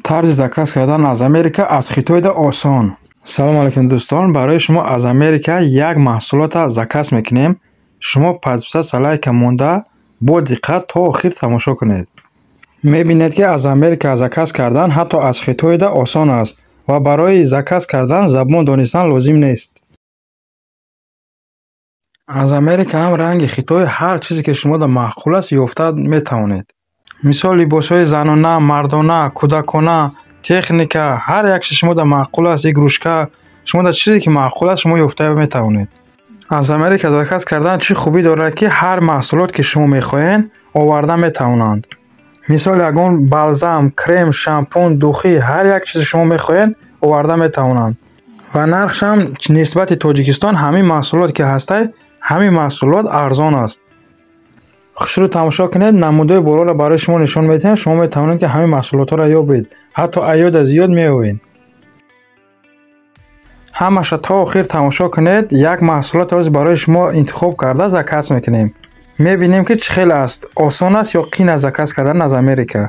Тарзи заказ кардан аз Америка аз Хитойда осон. Салом алейкум дӯстон, барои шумо аз Америка як маҳсулота заказ мекунем. Шумо подписаться, лайка монда бо диққат то охир тамошо кунед. Мебинед, ки аз Америка заказ кардан ҳатто аз Хитойда осон аст ва барои заказ кардан забон донистан лозим нест. Аз Америка ҳам ранги Хитой ҳар чизе ки шумода маъқул аст ёфта метавонед. Мисол либосҳои занона, мардона, кӯдакона, техника, ҳар як чиз шумода маъқул аст, игрушка, шумода чизе ки маъқул аст шумо ёфта метавонед. Аз Америка заказ кардан чӣ хубӣ дорад, ки ҳар маҳсулот ки шумо мехоҳед оварда метавонанд. Мисол ягон балзам, крем, шампун, духи, ҳар як чизе шумо мехоҳед оварда метавонанд. Ва нархшам нисбати Тоҷикистон ҳамин маҳсулот ки ҳастай, ҳамин маҳсулот арзон аст. Хушрӯ тамошо кунед, намудои болоро барои шумо нишон медиҳам, шумо метавонед ки ҳамин маҳсулотҳоро ёбед, ҳатто аёда зиёд меёбед. Ҳамаша то охир тамошо кунед, як маҳсулот ҳозир барои шумо интихоб карда заказ мекунем. Мебинем ки чӣ хел аст, осон аст ё қин аст заказ кардан аз Америка.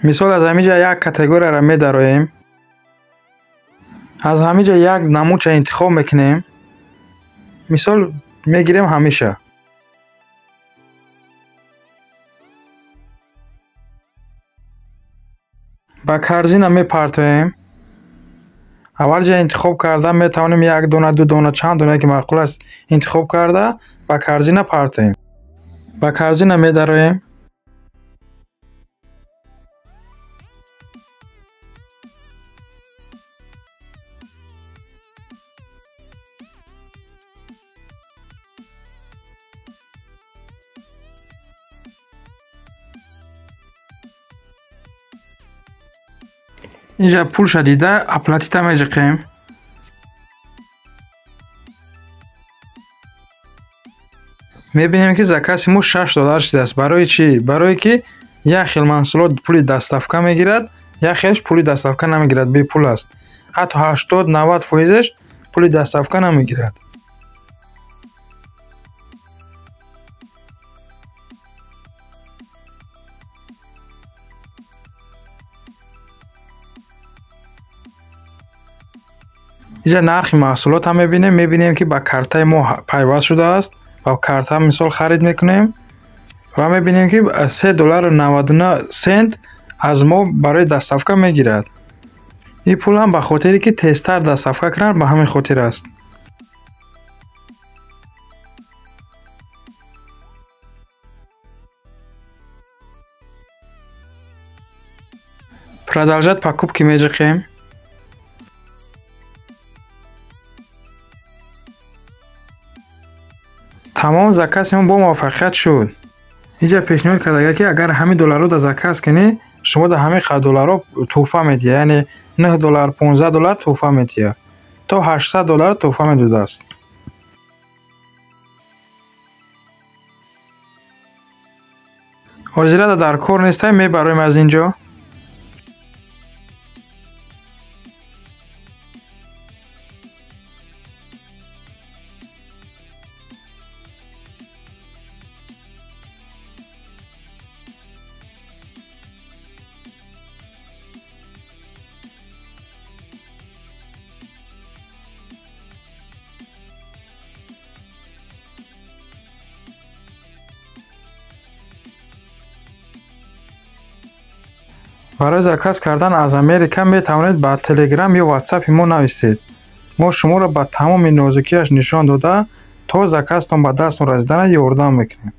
Мисол аз ҳамин ҷа як категорияро медароем. Аз ҳамин ҷа як намудча интихоб мекунем. Мисол мегирем ҳамеша. Ба корзина мепартоем. Аввал ҷа интихоб карда метавонем як дона, ду дона, чанд дона ки маъқул аст интихоб карда ба корзина партоем. Ба корзина медароем. Инҷа пулша дида оплатита меҷиқем. Мебинем ки закази мо $6 шудааст. Барои чӣ? Барое ки як хел маҳсулот пули доставка мегирад, як хелш пули доставка намегирад, бепул аст. Ҳатто 80-90% пули доставка намегирад. Инҷа нархи маҳсулот ҳам мебинем, мебинем ки ба картаи мо пайваст шудааст. Ба карта мисол харид мекунем ва мебинем ки $3.99 аз мо барои доставка мегирад. Ин пул ҳам ба хотире ки тезтар доставка кунанд ба ҳамин хотир аст. Продолжать покупки меҷиқем. Тамом, закази мо бо муваффақият шуд. Инҷа пешниҳод кардага ки агар ҳамин долларро да заказ кунӣ, шумо да ҳамин қадр долларро тӯҳфа медиҳад, яъне $9, $15 тӯҳфа медиҳад. То $800 тӯҳфа медодааст. Ҳозира дар кор нестай, мебароем аз инҷо. Барои заказ кардан аз Америка метавонед ба Телеграм ё Ватсапи мо нависед. Мо шуморо ба тамоми нозукиаш нишон дода, то заказтон ба дастон расидана ёрдам мекунем.